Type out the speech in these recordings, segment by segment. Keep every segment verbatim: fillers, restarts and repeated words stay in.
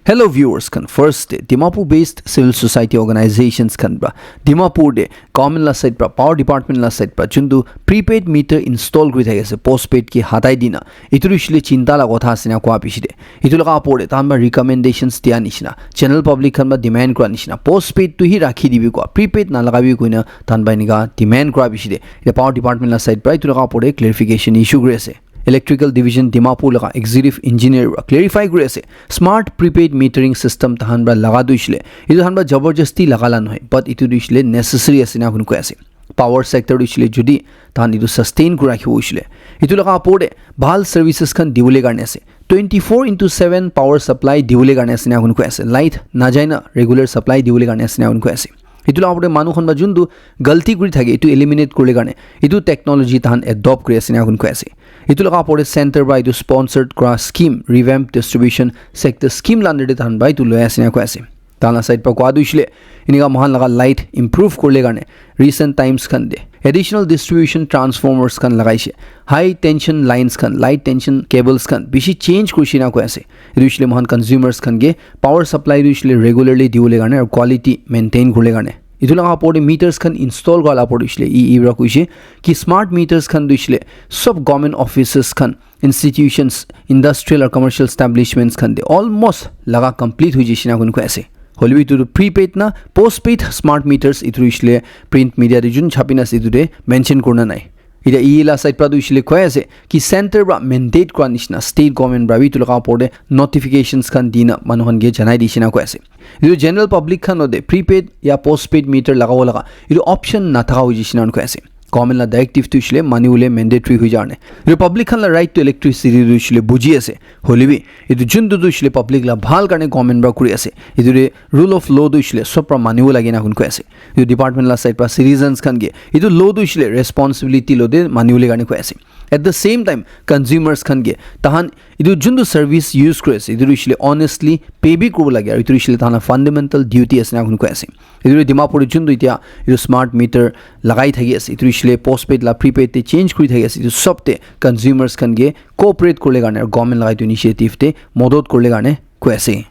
Hello viewers khan, first te Dimapur based civil society organizations khan pra Dimapur te government la side pra, power department la side pra juntu prepaid meter install kuri thaki ase, postpaid ke hatai dina, itu hoishe le chinta la kotha ase na koa piche te, itu laga opor te tahan pra recommendations dia nishina, general public khan pra demand kura nishina, postpaid tu hi rakhi dibi koa, prepaid na lagabi koina tahan pra enika demand kura piche te, power department la side pra itu laga opor te clarification issue kuri ase. Electrical Division Dimapur laga Executive Engineer para clarify kuri ase, smart prepaid metering system tahan para laga tu hoishe le, itu tahan para jabardasti laga la nohoi, but itu tu hoishe le necessary ase na koi ase. Power sector tu hoishe le jodi tahan itu sustain kuri rakhibo hoishe le, itu laga opor te bhal services khan dibole karne ase. Twenty four into seven power supply dibole karne ase na koi ase. Light najai na regular supply dibole karne ase na koi ase. Itu laga opor te manu khan ba juntu galti kuri thake, itu eliminate kurle karne itu technology tahan adopt kuri ase na koi ase. Itu laga opor te center para itu sponsored kura scheme, revamp distribution sector scheme la under te tahan para itu loi ase na koi ase. Tahan la side para koa tu hoishe le, enika mohan laga light improve kurle karne recent times khan te additional distribution transformers khan lagaishe, high tension lines khan, light tension cables khan bishi change kurishe na koi ase. Itu hoishe le mohan consumers khan ke power supply tu hoishe le regularly dibole karne aru quality maintain kurle karne. Itu laga opor te meters khan install kura la opor te hoishe le, e, e, pra koishe ki smart meters khan tu hoishe le sob government offices khan, institutions, industrial or commercial establishments khan te almost laga complete hoi jaishe na koi ase. Hoilebi itu tu prepaid na postpaid smart meters itu hoishe le print media te jun chapi na ase itu te mention kurina nai. Ita e la side pra tu hoishe le koi ase ki center pra mandate kura nishina state government pra bi itu laga opor te notifications khan dina manu khan ke janai dishe na koi ase. Itu general public khan lo te prepaid ya postpaid meter lagabo laga itu option nathaka hoi jaishe na koi ase. Government la directive tu hoishe le mani bole mandatory hoi jane. Itu public khan la right to electricity tu hoishe le buji ase. Hoilebi itu juntu tu hoishe le public la bhal karne government pra kuri ase. Itu te rule of law tu hoishe le sob pra manibo lage na koi ase. Itu department la side pra citizens khan ke itu law tu hoishe le responsibility lo te manibole karne koi ase. At the same time, consumers khan ke tahan itu juntu service use kuri ase, itu hoishe le honestly pay bi kuribo lage, aru itu hoishe le tahan la fundamental duty ase na koi ase. Itu Dimapur te juntu itya itu smart meter lagai thaki ase, itu hoishe le postpaid la prepaid te change kuri thaki ase, itu sob te consumers khan ke cooperate kurle karne aru government laga itu initiative te modot kurle karne koi ase.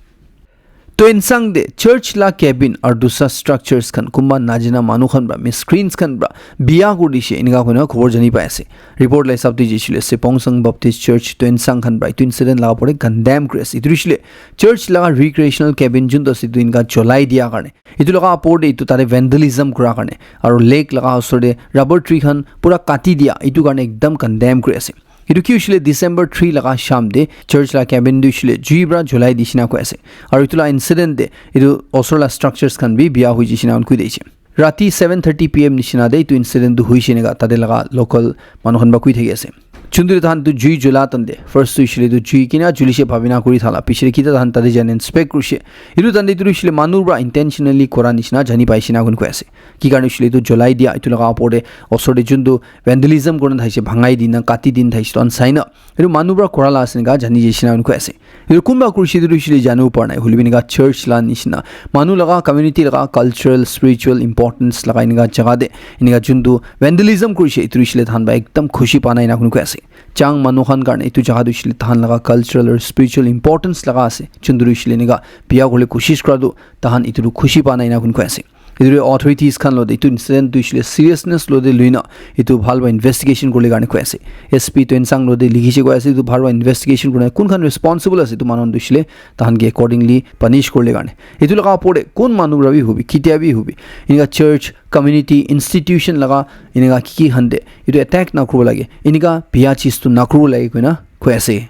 Tuensang te church la cabin aru dusra structures khan kunba najana manu khan pra, miscreants khan pra biya kuri dishe, enika koina khobor jani pai ase. Report la hisab te jaishe le Sepongsang Baptist Church Tuensang khan pra itu incident laga opor te condemn kuri ase. Itu hoishe le church laga recreational cabin juntu ase itu enika cholai dia karne, itu laga opor te itu tate vandalism kura karne aru lake laga osor te rubber tree khan pura kati dia, itu karne ekdam condemn kuri ase. Itu ki hoishe le December three laga sham te church la cabin tu hoishe le jui pra jolai dishe na koi ase. Aru itu la incident te itu osor la structures khan bi biya hoi jaishe na koi dishe. Rati seven thirty P M nishina te itu incident tu hoishe enika tate laga local manu khan pra koi thaki ase. Juntu tahan tu jui jola tante first tu hoishe le itu jui kina julishe bhabina kuri thala piche te kita tahan tate jane inspect kurishe. Itu tante itu hoishe le manu pra intentionally kura nishina jani paishe na koi ase. Ki karne hoishe le itu jolai dia itu laga opor te osor te juntu vandalism kurina thaishe, bhangai dina, kati dina thaishe, tohan sai na. Itu manu pra kura la ase enika jani jaishe na koi ase. Itu kunba kurishe itu hoishe le janibo para nai. Hoilebi enika church la nishina, manu laga community laga cultural, spiritual importance laga enika jaga te enika juntu vandalism kurishe, itu hoishe le tahan pra ekdam khushi pa nai na koi ase. Chang manu khan karne itu jaga tu hoishe le tahan laga cultural aru spiritual importance laga ase. Juntu hoishe le enika biya kurle koshish kura tu tahan itu tu khushi pa nai na koi ase. Itu authorities khan lo te itu incident tu hoishe le seriousness lo te luina itu bhal pra investigation kurle karne koi ase. S P Tuensang lo te likhishe koi ase itu bhal pra investigation kurina kun khan responsible ase itu manu tu hoishe le tahan ke accordingly punish kurle karne. Itu laga opor te kun manu pra bi hobi, ketia bi hobi, enika church, community, institution laga enika ki ki khan te itu attack na kuribo lage, enika biya chis tu na kuribo lage koina koi ase.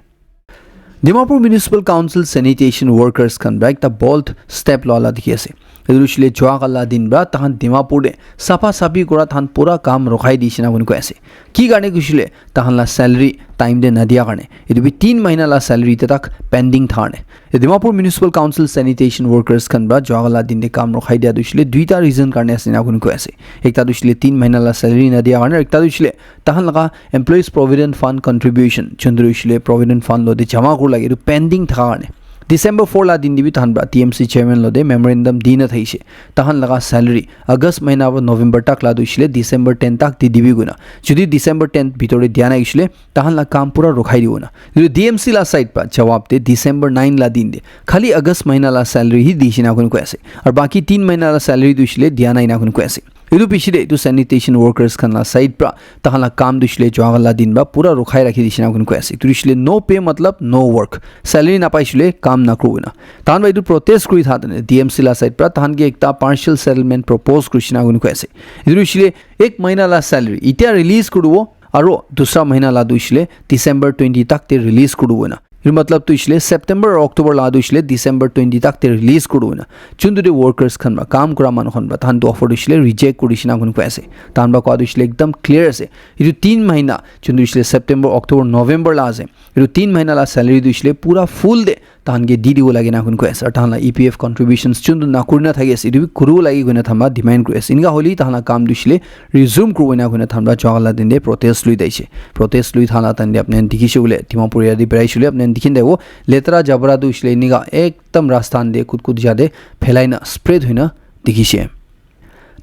Dimapur Municipal Council sanitation workers khan pra ekta bold step loa la dikhi ase. Etu hoishe le jua kala din pra tahan Dimapur te sapha saphi kura tahan pura kam rokhai dishe na koi ase. Ki karne hoishe le tahan la salary time te nadia karne. Etu bi tin mahina la salary te tak pending tha karne. Dimapur Municipal Council sanitation workers khan pra jua kala din te kam rokhai dia tu hoishe le duita reason karne ase na koi ase. Ekta tu hoishe le tin mahina la salary nadia karne, ekta tu hoishe le tahan laga Employees Provident Fund contribution, chundru hoishe le Provident Fund lo te jama kura lage, etu pending thaka karne. December four la din te bi tahan pra T M C chairman lo te memorandum di na thaishe. Tahan laga salary August mahina pra November tak la tu hoishe le December ten tak di dibi koina. Jodi December ten bhitor te dia nai hoishe le tahan la kam pura rukhai dibo na. Jodi D M C la side pra jawab te December nine la din te khali August mahina la salary hi dishe na koi koi ase. Aru baki tin mahina la salary tu hoishe le dia nai na koi koi ase. Etu piche te etu sanitation workers khan la side pra tahan la kam tu hoishe le jua la din pra pura rukhai rakhi dishe na koi koi ase. Etu hoishe le no pay matlab no work. Salary napai hoishe le kam nakuribo na. Tahan pra etu protest kuri tha tane D M C la side pra tahan ke ekta partial settlement propose kurishe na koi koi ase. Etu hoishe le ek mahina la salary itia release kuribo aro dusra mahina la tu hoishe le December twenty tak te release kuribo na. Etu matlab tu hoishe le September or October la tu hoishe le December twenty tak te release kuribo na. Chuntu de workers khan pra kam kura manu khan pra tahan tu offer tu hoishe le reject kurishe na koi koi ase. Tahan pra koa tu hoishe le ekdam clear ase. Etu tin mahina chuntu hoishe le September, October, November la ase. Etu tin mahina la salary tu hoishe le pura full de tahan ke di dibo lage na koi koi ase. Aru tahan la E P F contributions chuntu na kurina thaki ase. Etu bi kuribo lage koina tahan pra demand kuri ase. Inga holi tahan la kam tu hoishe le resume kuribo na koina tahan pra jua la din te protest lui taishe. Protest lui thala tan de apne dikhishe bole Dimapur area de berai shule apne dikhin de wo letra jabra tu hoishe le enika ekdam rasta khan de kut kut ja de phelai na spread hoina dikhishe.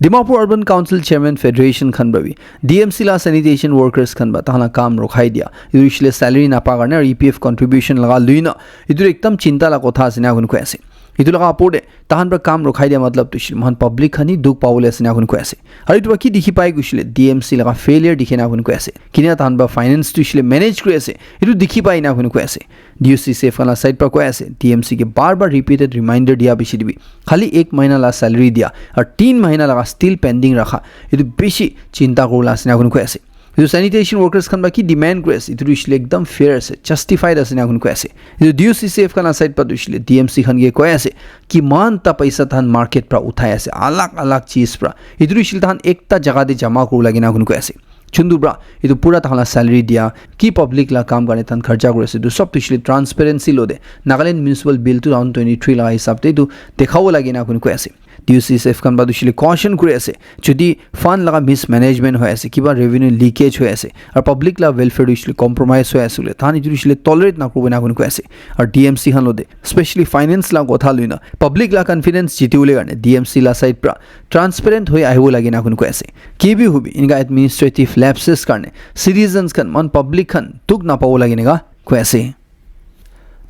Dimapur Urban Council Chairman Federation khan pra bi D M C la sanitation workers khan pra tahan la kam rukhai dia. Etu hoishe le salary napa karne aru E P F contribution laga lui na etu ekdam chinta la kotha ase na koi koi ase. Etu laga apor de tahan pra kam rukhai dia matlab tu hoishe le mohan public khan hi dukh pabole ase na koi koi ase. Aru etu pra ki dikhi pai koishe le D M C laga failure dikhi na koi koi ase. Kina tahan pra finance tu hoishe le manage kuri ase. Etu dikhi pai na koi koi ase. D U C C F khan la side pra koi ase, D M C ke bar bar repeated reminder dia piche de bi khali ek mahina la salary dia aru tin mahina laga still pending rakha, etu bishi chinta kurila ase na koi koi ase. Etu sanitation workers khan pra ki demand kuri ase, etu tu hoishe le ekdam fair ase, justified ase na koi koi ase. Etu D U C C F khan la side pra tu hoishe le D M C khan ke koi ase kiman ta paisa tahan market pra uthai ase, alag alag cheez pra. Etu tu hoishe le tahan ekta jaga de jama kuribo lage na koi koi ase. Chuntu pra etu pura tahan la salary dia, ki public la kam karne tahan kharcha kuri ase, etu sob tu hoishe le transparency lo de Nagaland Municipal Bill two thousand twenty-three la hisab te etu dekhabo lage na koi koi ase. D U C C F khan pra tu hoishe le caution kuri ase, jodi fund laga mismanagement hoi ase, kiba revenue leakage hoi ase, aru public la welfare tu hoishe le compromise hoi ase koile, tahan etu tu hoishe le tolerate nakuribo na koi koi ase. Aru D M C khan lo de, specially finance la kotha lui na, public la confidence jitibole karne D M C la side pra transparent hoi ahibo lage na koi koi ase. Ki bi hobi, enika administrative lapses karne citizens khan, man public khan dukh napabo lage enika koi ase.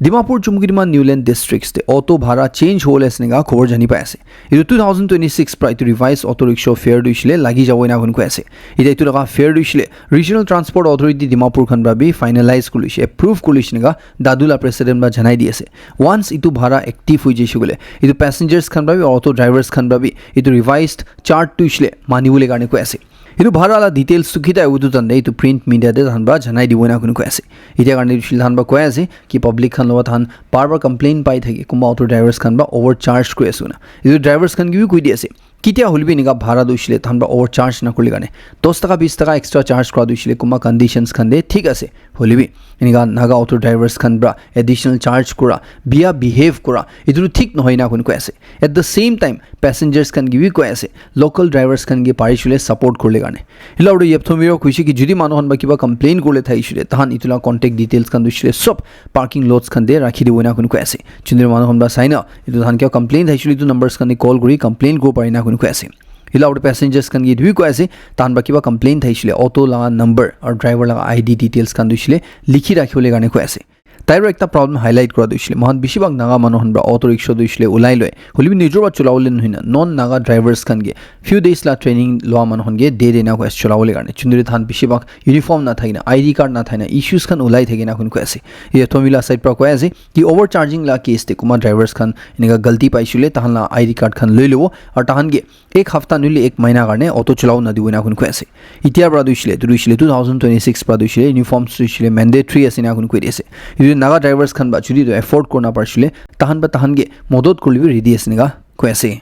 Dimapur Chumkidima Newland districts te auto bhara change hole ase enika khobor jani pai ase. Etu two thousand twenty-six pra etu revised auto rickshaw fare tu hoishe le lagi jabo enika koi koi ase. Etia etu laga fare tu hoishe le Regional Transport Authority Dimapur khan pra bi finalize kuri loishe, approve kuri loishe enika Dadu la president pra janai di ase. Once etu bhara active hoi jaise koile, etu passengers khan pra bi, auto drivers khan pra bi etu revised chart tu hoishe le mani bole karne koi ase. Etu bhara la details tu kitia etu tan de etu print media te tahan pra janai dibo na koi koi ase. Etia karne tu hoishe le tahan pra koi ase ki public khan logot tahan bar bar complain pai thake, kunba auto drivers khan pra overcharge kuri ase na. Etu drivers khan ke bi koi di ase, kitia hole bi enika bhara tu hoishe le tahan pra overcharge nakurile karne, dos taka bis taka extra charge kura tu hoishe le kunba conditions khan de thik ase, hole bi enika Naga auto drivers khan pra additional charge kura, biya behave kura, etu tu thik nohoi na koi koi ase. At the same time, passengers khan ke bi koi ase, local drivers khan ke parishe le support kurile karne. Hila aru Yeptho Miro koishe ki jodi manu khan pra kiba complain kurile thaishe le, tahan etu la contact details khan tu hoishe le sob parking lots khan te rakhi dibo na koi koi ase. Jodi manu khan pra sai na, etu tahan kiba complain thaishe le, etu numbers khan te call kuri complain kuribo pari na koi koi ase. Hila aru passengers khan ke etu bi koi ase, tahan pra kiba complain thaishe le, auto la number aru driver la I D details khan tu hoishe le likhi rakhi bole karne koi ase. Tai aru ekta problem highlight kura tu hoishe le, mohan bishi bhag Naga manu khan pra auto rickshaw tu hoishe le ulai loi. Hole bi nijor pra chola bole nohoi na, non Naga drivers khan ke few days la training loa manu khan ke de de na koi ase chola bole karne. Jodi tahan bishi bhag uniform na thaki na, I D card na thaki na, issues khan ulai thake na koi koi ase. Yeptho Miro la side pra koi ase ki overcharging la case te kunba drivers khan enika galti paishe le, tahan la I D card khan loi lobo, aru tahan ke ek hafta nohole ek mahina karne auto cholabo nadibo ena koi koi ase. Etia pra tu hoishe le, tu hoishe le two thousand twenty-six pra tu hoishe le uniforms tu hoishe le mandatory ase ena koi koi di ase. Etu Naga drivers khan pra jodi tu afford kurina parishe le, tahan pra tahan ke modot kurile bi ready ase ena koi ase.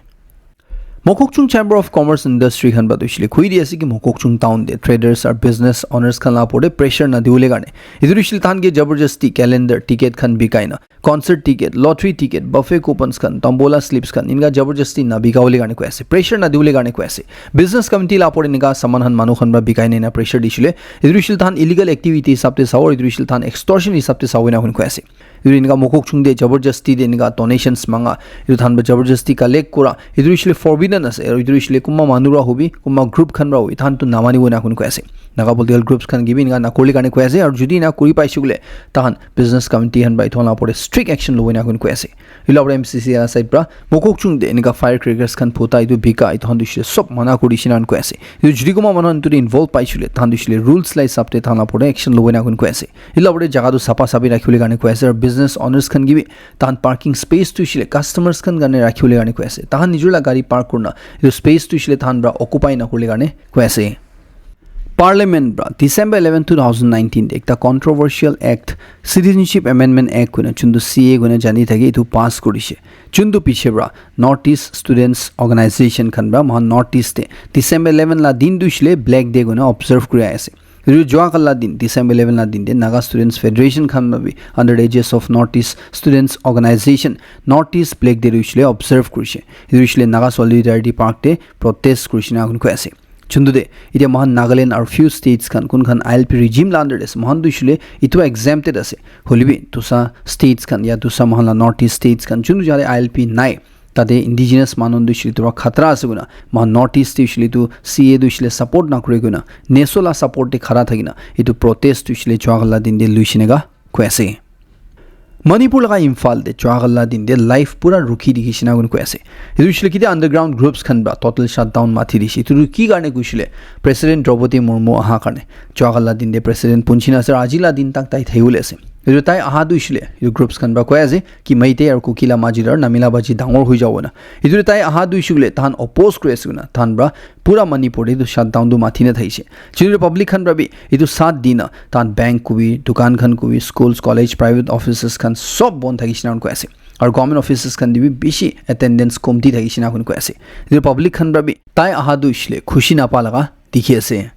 Mokokchung Chamber of Commerce Industry khan pra tu hoishe le koi di ase ki Mokokchung town te traders aru business owners khan la opor te pressure nadibole karne, etu tu hoishe le tahan ke jabardasti calendar, ticket khan bikai na, concert ticket, lottery ticket, buffet coupons khan, tombola slips khan, enika jabardasti nabika bole karne koi ase, pressure nadibole karne koi ase. Business committee la opor enika saman khan manu khan pra bikai na ena pressure dishe le, etu tu hoishe le tahan illegal activity hisab te sabo, etu tu hoishe le tahan extortion hisab te sabo ena koi ase. Etu enika Mokokchung te jabardasti te enika donations manga, etu tahan para jabardasti collect kura, etu hoishe le forbidden ase. Aru etu hoishe le kunba manu para hobi, kunba group khan para hobi, tahan tu namani bo ena koi kena koi ase. Naga political groups khan ke bi enika nakorile karne koi ase. Aru jodi ena kuri paishe koile, tahan business committee khan para etu khan la opor te strict action lobo ena koi kena koi ase. Etu la opor te M C C A la side para Mokokchung te enika firecrackers khan phuta, etu bika, etu khan tu hoishe le sob mana kuri dishe ena koi ase. Etu jodi kunba manu khan etu te involve paishe koile, tahan tu hoishe le rules la hisab te tahan la opor te action lobo ena koi kena koi ase. Etu la opor te jaga tu sapha saphi rakhibole karne koi ase, aru business owners khan ke bi tahan parking space tu hoishe le customers khan karne rakhibole karne koi ase. Tahan nijor la gari park kurina etu space tu hoishe le tahan para occupy nakurile karne koi ase. Parliament para December eleven, two thousand nineteen te ekta controversial act, Citizenship Amendment Act koina, juntu C A koina jani thake, etu pass kurishe. Juntu piche para North East Students Organization khan para mohan North East te December eleven la din tu hoishe le Black Day koina observe kuri ase. Etu jua kal la din, December eleven la din te Naga Students Federation khan para bi under the aegis of North East Students Organization, North East Black Day tu hoishe le observe kurishe. Etu hoishe le Naga Solidarity Park te protest kurishe ena koi kena koi ase. Juntu te, etia mohan Nagaland aru few states khan, kun khan I L P regime la under te ase, mohan tu hoishe le etu exempted ase. Hoile bi, dusa states khan ya dusa mohan la North East states khan, juntu jaga te I L P nai, tate indigenous manu tu hoishe le tu para khatra ase koina, mohan North East te hoishe le tu C A tu hoishe le support nakuri koina, NESO la support te khara thakina, etu protest tu hoishe le jua kal la din te luishe ena koi ase. Manipur laga Imphal te jua kal la din te life pura rukhi dikhi shina koi kena koi ase. Etu hoishe le kite underground groups khan para total shutdown mathi dishe. Etu tu ki karne koishe le President Draupadi Murmu aha karne. Jua kal la din te President punchi na ase, aji la din tak tai thai bole ase. Etu tai aha tu hoishe le, etu groups khan para koi ase ki Meitei aru Kuki la majit aru namila baji dangor hoi jabo na. Etu tai aha tu hoishe le tahan oppose kuri ase koina, tahan para pura Manipur te etu shutdown tu mathi na thaishe. Juntu public khan para bi etu saat dina tahan bank kobi, dukan khan kobi, schools, college, private offices khan sob bon thakishe ena koi ase. Aru government offices khan te bi bishi attendance komti thakishe ena koi kena koi ase. Etu public khan para bi tai aha tu hoishe le khushi napa laga dikhi ase.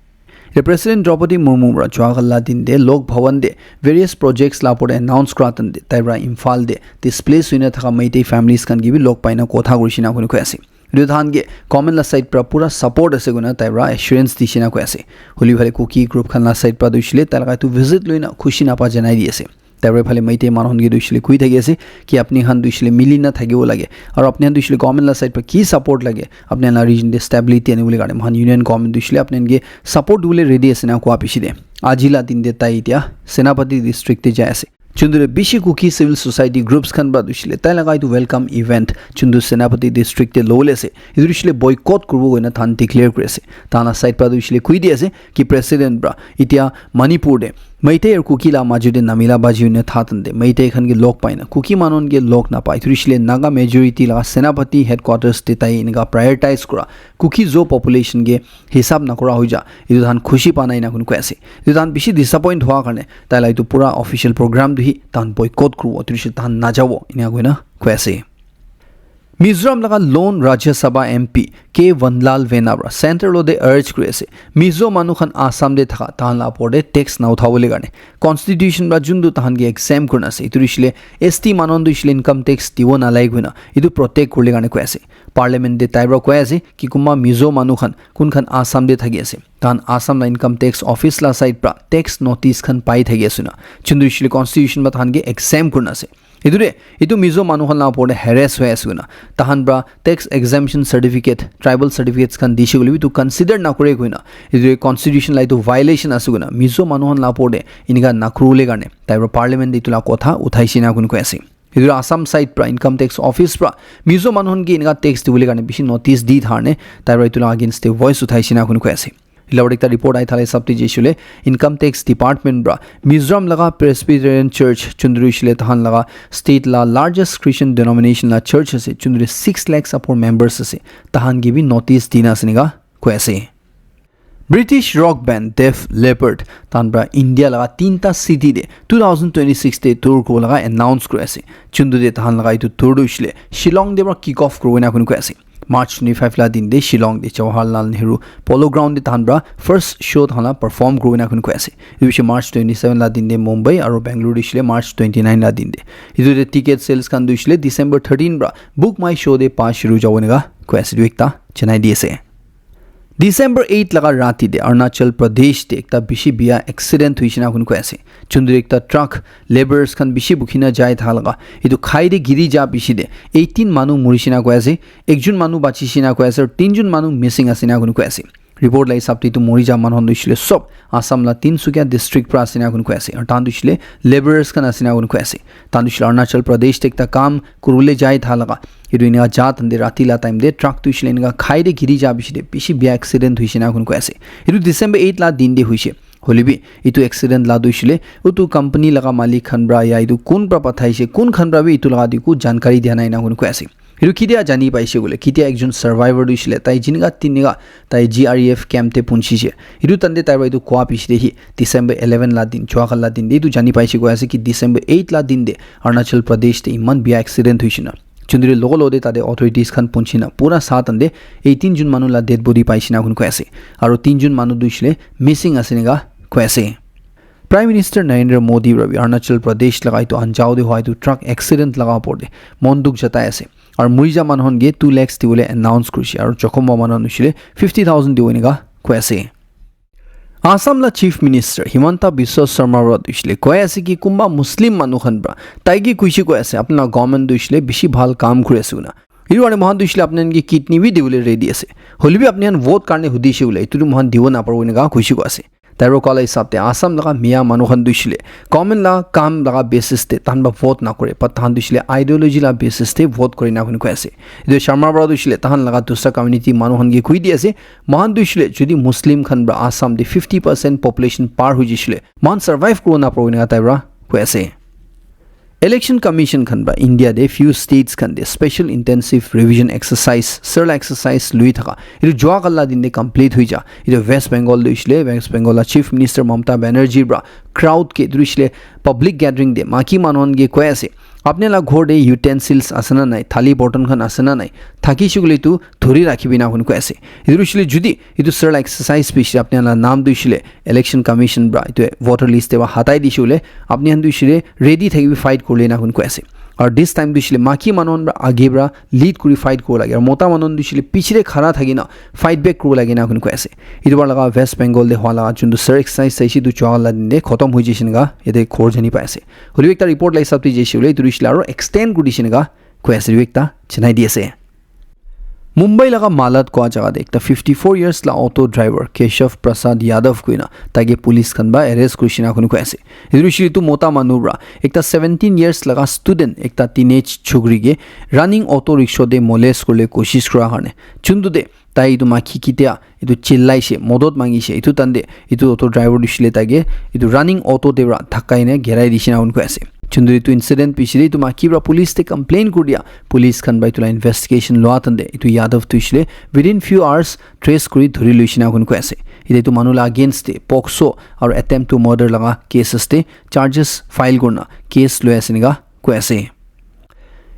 Etu President Draupadi Murmu para jua kal la din te Lok Bhavan te various projects la opor te announce kura tan te tai para Imphal te displace hoina thaka Meitei families khan ke bi log paina kotha kurishe ena koi kena koi ase. Etu tahan ke government la side para pura support ase koina tai para assurance dishe ena koi ase. Holi phale Kuki group khan la side para tu hoishe le tai laga etu visit loina khushi napa janai di ase. Tai para phale Meitei manu khan ke tu hoishe le koi thaki ase ki apni khan tu hoishe le mili na thakibo lage. Aru apni khan tu hoishe le government la side para ki support lage, apni khan la region te stability anibole karne mohan union government tu hoishe le apni khan ke support dibole ready ase ena koa piche te, aji la din te tai etia Senapati district te jai ase. Juntu te bishi Kuki civil society groups khan para tu hoishe le tai laga etu welcome event juntu Senapati district te lobole ase, etu tu hoishe le boycott kuribo koina tahan declare kuri ase. Tahan la side para tu hoishe le koi di ase ki president para etia Manipur te Meitei aru Kuki la majot te namila baji hoina tha tan te Meitei khan ke log paina Kuki manu khan ke log napai. Etu tu hoishe le Naga majority laga Senapati headquarters te tai enika prioritize kura Kuki Zo population ke hisab nakura hoi ja, etu tahan khushi pa nai ena koi kena koi ase. Etu tahan bishi disappoint hua karne tai la etu pura official program tu hi tahan boycott kuribo, etu hoishe tahan najabo, ena koi kena koi ase. Mizoram laga lone Rajya Sabha M P K Vanlalvena para centre lo te urge kuri ase, Mizo manu khan Assam te thaka tahan la opor te tax na uthabole karne. Constitution para juntu tahan ke exempt kurina ase, etu hoishe le S T manu khan tu hoishe le income tax dibo nalai koina etu protect kuribole karne koi ase. Parliament te tai para koi ase ki kunba Mizo manu khan kun khan Assam te thaki ase, tahan Assam la income tax office la side para tax notice khan pai thaki ase na, juntu hoishe le constitution para tahan ke exempt kurina ase. Etu te, etu Mizo manu khan la opor te harass hoi ase koina, tahan para tax exemption certificate, tribal certificates khan dishe koile bi etu consider nakore koina, etu constitution la etu violation ase koina, Mizo manu khan la opor te enika nakuribole karne tai para parliament te etu la kotha uthaishe na koi kena koi ase. Etu Assam side para income tax office para Mizo manu khan ke enika tax dibole karne bishi notice di tharne tai para etu la against te voice uthaishe na koi kena koi ase. Etu la opor te ekta report ahi thaka hisab te jaise koile, income tax department para Mizoram laga Presbyterian Church, juntu hoishe le tahan laga state la largest Christian denomination la church ase, juntu te six lakhs upor members ase, tahan ke bi notice dina ase enika koi ase. British rock band Def Leppard tahan para India laga tinta city te two thousand twenty-six te tour kuribo laga announce kuri ase. Juntu te tahan laga etu tour tu hoishe le Shillong te para kick off kuribo ena koi kena koi ase. March twenty-five la din te Shillong te Jawaharlal Nehru Polo Ground te tahan para first show tahan la perform kuribo ena koi kena koi ase. Etu hoishe March twenty-seven la din te Mumbai aru Bangalore te hoishe le March twenty-nine la din te. Etu te ticket sales khan tu hoishe le December thirteen para Book My Show te pa shuru jabo enika koi ase, etu ekta janai di ase. December eight laga rati te Arunachal Pradesh te ekta bishi biya accident hoishe na koi kena koi ase. Chunduri ekta truck laborers khan bishi bukhina jai tha laga etu khai te giri ja bishi te eighteen manu murishina koi ase, ekjon manu bachishina koi ase, aru tinjon manu missing asina koi koi ase. Report la hisab te etu muri ja manu khan tu hoishe le sob Assam la Tinsukia district pra asina koi koi ase, aru tahan tu hoishe le laborers khan asina koi koi ase. Tahan tu hoishe le Arunachal Pradesh te ekta kam kuribole jai tha laga etu enika ja than te rati la time te truck tu hoishe le enika khai te giri ja bishi te bishi bia accident hoishe na koi koi ase. Etu December eight la din te hoishe. Hoilebi etu accident la tu hoishe le utu company laga malik khan pra ya etu kun pra pathaishe, kun khan pra bi etu laga tu eku jankari dia nai ena koi koi ase. Etu ketia jani paishe koile, ketia ekjon survivor tu hoishe le tai jinika tinika tai G R E F camp te punchise. Etu tante tai pra etu koa piche te hi December eleven la din, jua kal la din te etu jani paishe koi ase ki December eight la din te Arunachal Pradesh te iman bia accident hoishe na. Chunduri logo logo te tate authorities khan punchina pura sa tante eighteen jon manu la dead body paishe na koi koi ase. Aru tinjon manu tu hoishe le missing ase nika koi ase. Prime Minister Narendra Modi pra bi Arunachal Pradesh laga etu Anjaw te hua etu truck accident laga opor te mon dukh jatai ase. Aru muri ja manu khan ke two lakhs dibole announce kurishe aru jokhom hua manu khan hoishe le fifty thousand dibo enika koi ase. Assam la Chief Minister Himanta Biswa Sarma pra tu hoishe le koi ase ki kunba Muslim manu khan pra tai ke kuishe koi ase apna government tu hoishe le bishi bhal kam kuri ase koi na. Etu karne moikhan tu hoishe le apni khan ke kidney bi dibole ready ase. Hoilebi apni khan vote karne hudishe koile etu tu moikhan dibo naparibo enika kuishe koi ase. Tai pra koa la hisab te Assam laga miya manu khan tu hoishe le government la kam laga basis te tahan pra vote nakore, but tahan tu hoishe le ideology la basis te vote kore na koi koi ase. Etu Sharma pra tu hoishe le tahan laga dusra community manu khan ke koi di ase, moikhan tu hoishe le jodi Muslim khan pra Assam te fifty percent population par hoi jaishe le moikhan survive kuribo naparibo enika tai pra koi ase. Election Commission khan pra India te few states khan te special intensive revision exercise, sir la exercise lui thaka etu jua kal la din te complete hoi ja. Etu West Bengal te hoishe le West Bengal la Chief Minister Mamata Banerjee pra crowd ke etu hoishe le public gathering te maki manu khan ke koi ase, apni la ghor te utensils ase na nai, thali borton khan ase na nai, thakishe koile tu dhuri rakhibi ena koi koi ase. Etu hoishe le jodi etu sir la exercise piche te apni la naam tu hoishe le Election Commission pra etu voter list te pra hatai dishe koile apni khan tu hoishe le ready thakibi fight kuribole ena koi koi ase. Aru this time tu hoishe le maki manu khan pra age pra lead kuri fight kuribo lage aru mota manu khan tu hoishe le piche te khara thaki na fight back kuribo lage ena koi koi ase. Etu pra laga West Bengal te hua laga jun tu sir exercise saishe tu jua la din te khotom hoi jaishe enika yate khobor jani pai ase. Hoilebi ekta report la hisab te jaishe koile etu hoishe le aru extend kuri dishe enika koi ase, etu ekta janai di ase. Mumbai laga Malat koa jaga te ekta fifty four years la auto driver Keshav Prasad Yadav koina tai ke police khan pra arrest kurishe ena koi koi ase. Etu hoishe le etu mota manu pra ekta seventeen years laga student ekta teenage chokri ke running auto rickshaw te molest kuribole koshish kura karne chuntu te tai etu maki ketia etu chillaishe, modot mangishe, etu tante etu auto driver tu hoishe le tai ke etu running auto te pra dhakai na girai dishe ena koi koi ase. Chunduri etu incident piche te etu maki pra police te complain kuri dia, police khan pra etu la investigation lua tante etu Yadav tu hoishe le within few hours trace kuri dhuri loishe ena koi koi ase. Etia etu manu la against te POCSO aru attempt to murder laga cases te charges file kurina case loi ase enika koi ase.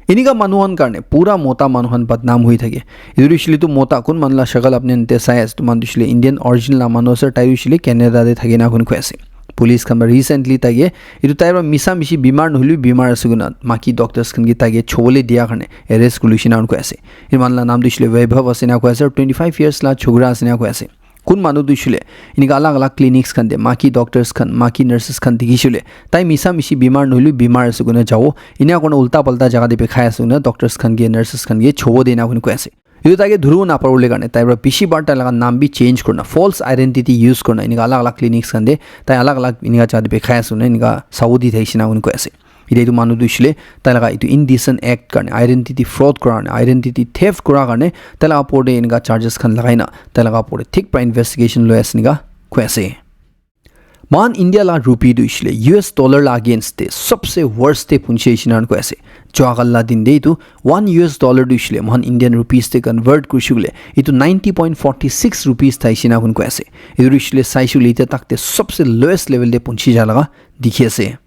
Enika manu khan karne pura mota manu khan badnam hoi thake. Etu tu hoishe le tu mota kun manu la shakal apni khan te sai ase, etu manu tu hoishe le Indian origin la manu ase, tai tu hoishe le Canada te thake ena koi koi ase. Police khan pra recently tai ke etu tai pra misa mishi bimar nohoile bi bimar ase koina maki doctors khan ke tai ke chobole dia karne arrest kuri loishe ena koi ase. Etu manu la naam tu hoishe le Vaibhav ase ena koi ase, twenty five years la chokra ase ena koi ase. Kun manu tu hoishe le enika alag alag clinics khan te maki doctors khan, maki nurses khan dikhishe koile tai misa mishi bimar nohoile bimar ase koina jabo, ena kurina ulta palta jaga te bikhai ase koina doctors khan ke, nurses khan ke chobo de ena kurina koi ase. Etu tai ke dhuribo naparibole karne tai pra bishi bar tai laga naam bi change kurina, false identity use kurina enika alag alag clinics khan te tai alag alag enika jaga te bikhai ase koina enika sabo di thakishe ena kurina koi ase. Etia etu manu tu hoishe le tai laga etu indecent act karne, identity fraud kura karne, identity theft kura karne tai laga opor te enika charges khan lagai na tai laga opor te thik pra investigation loi ase enika koi ase. Moikhan India la rupee tu hoishe le U S dollar la against te sabse worst te punchi hoishe na koi ase. Jua kal la din te etu one U S dollar tu hoishe le moikhan Indian rupees te convert kurishe koile etu ninety point forty six rupees thaishe na koi ase. Etu tu hoishe le saishe koile etia tak te sabse lowest level te punchi ja laga dikhi ase.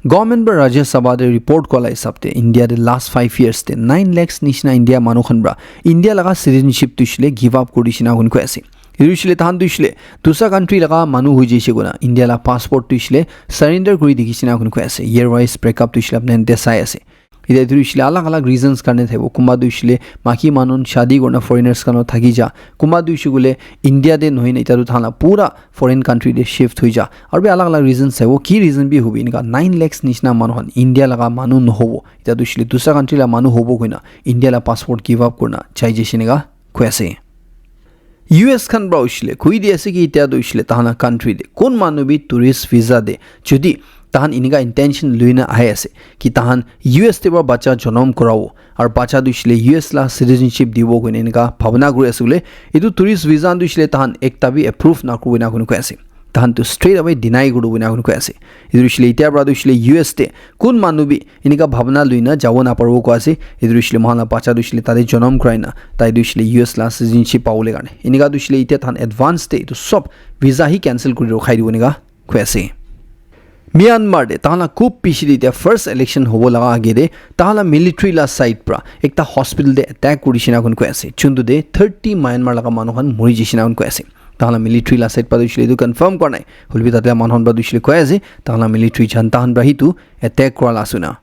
Government pra Rajya Sabha te report kua la hisab te India te last five years te nine lakhs nishina India manu khan pra India laga citizenship tu hoishe le give up kuri dishe na koi ase. Etu hoishe le tahan tu hoishe le dusra country laga manu hoi jaise koina India la passport tu hoishe le surrender kuri dikhi dishe na koi ase. Year wise breakup tu hoishe le apni khan te sai ase. Ite etu hoishile alag alag reasons karne thakibo. Kunba tu hoishile maki manu shadi kurna foreigners khan loi thaki ja. Kunba tu hoishe koile India te nohoi na ite tu thahan la pura foreign country te shift hoi ja. Aru bi alag alag reasons thakibo. Ki reason bi hobi enika nine lakhs nishina manu khan India laga manu nohobo. Ite tu hoishile dusra country la manu hobo koina India la passport give up kurna jai jaise enika koi ase. U S khan pra hoishile koi di ase ki ite tu hoishile tahan la country te kun manu bi tourist visa te jodi tahan enika intention luina ahi ase ki tahan U S te pra bacha jonom korabo aru bacha tu hoishile U S la citizenship dibo koina enika bhabna kuri ase koile etu tourist visa tu hoishile tahan ekta bi approve nakuribo ena koina koi ase. Tahan tu straight away deny kuribo ena koina koi ase. Etu hoishile itya pra tu hoishile U S te kun manu bi enika bhabna luina jabo naparibo koi ase. Etu hoishile mohan la bacha tu hoishile tate jonom kurai na tai tu hoishile U S la citizenship pabole karne enika tu hoishile itya tahan advance te etu sob visa hi cancel kuri rokhai dibo enika koi ase. Myanmar te tahan la khub bishi te itya first election hobo laga age te tahan la military la side pra ekta hospital te attack kuri shina kun koi ase. Chuntu te thirty Myanmar laga manu khan mori jishina kun koi ase. Tahan la military la side pra tu hoishile etu confirm kora nai. Hoilebi tate la manu khan pra tu hoishile koi ase tahan la military janta khan pra hi tu attack kora la ase na.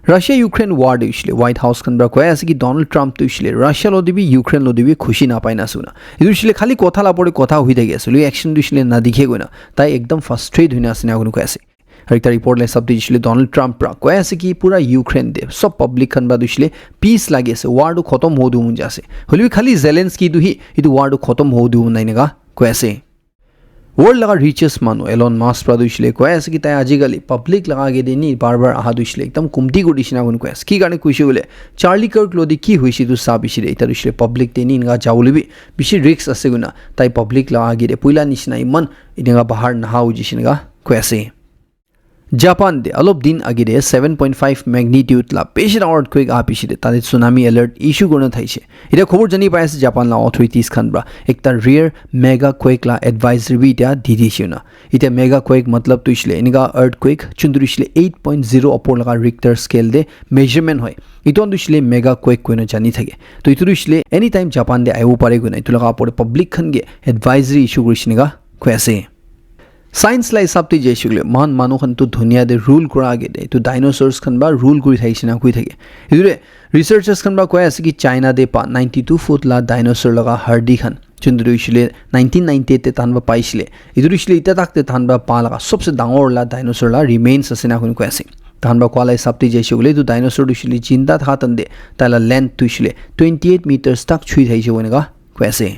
Russia Ukraine war te hoishile White House khan pra koi ase ki Donald Trump tu hoishile Russia loi te bi Ukraine loi te bi khushi napai na ase na. Etu hoishile khali kotha la opor te kotha hoi thaki ase. Hoilebi action tu hoishile nadikhe koina tai ekdam frustrate hoina ase na koina koi ase. Aru ekta report la hisab te hoishile Donald Trump pra koi ase ki pura Ukraine te sob public khan pra tu hoishile peace lagi ase, war tu khotom hobo tu mon jai ase. Hoilebi khali Zelensky tu hi etu war tu khotom hobo tu mon nai enika koi ase. World laga richest manu Elon Musk pra tu hoishile koi ase ki tai ajikali public laga age te ni bar bar aha tu hoishile ekdam kumti kuri dishina koi koi ase. Ki karne koishe koile Charlie Kirk loi te ki hoishe tu sa bishi de. Eta tu hoishile public te ni enika jabole bi bishi risk ase koina tai public laga age te poila nishina eman enika bahar naha hoi jishe enika koi ase. Japan te alop din age te seven point five magnitude la bishi dangor earthquake aha bishi te tate tsunami alert issue kurina thaishe. Eta khobor jani pai ase Japan la authorities khan pra ekta rare mega quake la advisory bi eta di dishe na. Eta mega quake matlab tu hoishile enika earthquake chuntu hoishile eight point zero opor laga Richter scale te measurement hoi. Etu khan tu hoishile mega quake koina jani thake. To etu tu hoishile anytime Japan te ahibo pare koina etu laga opor te public khan ke advisory issue kurishe enika koi ase. Science la hisab te jaise koile mohan manu khan tu dunia te rule kura age te etu dinosaurs khan pra rule kuri thakishe na koi thake. Etu te researchers khan pra koi ase ki China te pa ninety two foot la dinosaur laga hardi khan chuntu tu hoishile nineteen ninety eight te tahan pra paishile. Etu tu hoishile eta tak te tahan pra pa laga sobse dangor la dinosaur la remains ase na koina koi ase. Tahan pra koa la hisab te jaise koile etu dinosaur tu hoishile jinda thaka tan te tai la length tu hoishile twenty eight meters tak chui thaishe koina enika koi ase.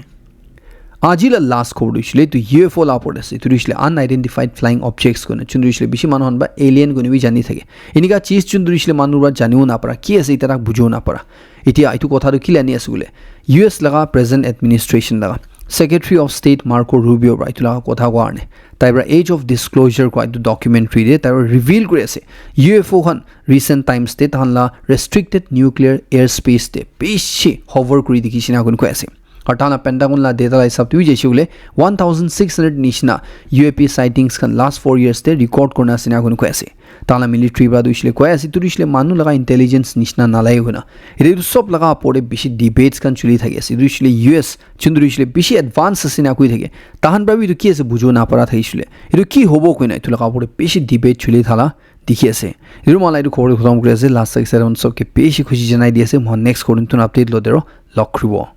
Aji la last khobor tu hoishile etu U F O la opor te ase. Etu tu hoishile unidentified flying objects koina chuntu hoishile bishi manu khan pra alien koina bi jani thake. Enika cheez chuntu hoishile manu pra janibo napara ki ase eta tak bujibo napara. Etia etu kotha tu kile ani ase koile U S laga present administration laga Secretary of State Marco Rubio pra etu laga kotha koa karne tai pra Age of Disclosure koa etu documentary te tai pra reveal kuri ase U F O khan recent times te tahan la restricted nuclear airspace te bishi hover kuri dikhi shina koina koi ase. Aru tahan la Pentagon la data la hisab te bi jaise koile one thousand six hundred nishina U A P sightings khan last four years te record kurina ase na koina koi ase. Tahan la military pra tu hoishile koi ase etu tu hoishile manu laga intelligence nishina nalai koina. Etu tu sob laga opor te bishi debates khan chuli thaki ase. Etu tu hoishile U S chuntu tu hoishile bishi advance ase na koi thake. Tahan pra bi etu ki ase bujibo napara thakishe koile etu ki hobo koina etu laga opor te bishi debate chuli thala dikhi ase. Etu mohan la etu khobor te khotom kuri ase. Last tak sare mon sob ke bishi khushi janai di ase. Mohan next khobor te notun update loi te aro log kuribo.